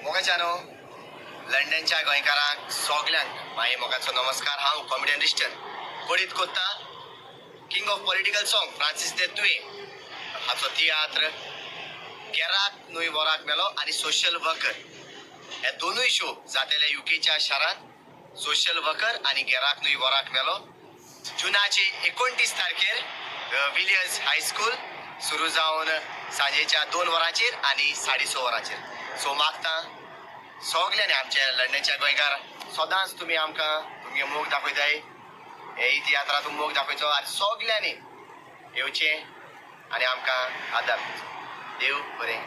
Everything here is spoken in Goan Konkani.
मोगाच्यानो, लंडनच्या गोंयकारांक सगल्यांक माई मोगाचो नमस्कार. हांव कॉमेडियन रिस्टन कळीत कोत्ता king of political song Francis de Thuy हाचो तियात्र गेराक न्हय वराक मेलो आनी सोशल वर्कर हे दोनूय शो जातेले युकेच्या शारांत. सोशल वर्कर आनी गेराक न्हय वराक मेलो जुनाचे 29 तारखेर विलियर्स हायस्कूल सुरू जावन सांजेच्या 2 वरांचेर आनी 6:30 वरांचेर. सो मागता सगल्यांनी आमच्या लंडनच्या गोंयकार सदांच तुमी आमकां तुमगे मोग दाखयताय, हे तियात्रातूं मोग दाखयचो आनी सगल्यांनी येवचें आनी आमकां आदार दिवचो. देव बरें.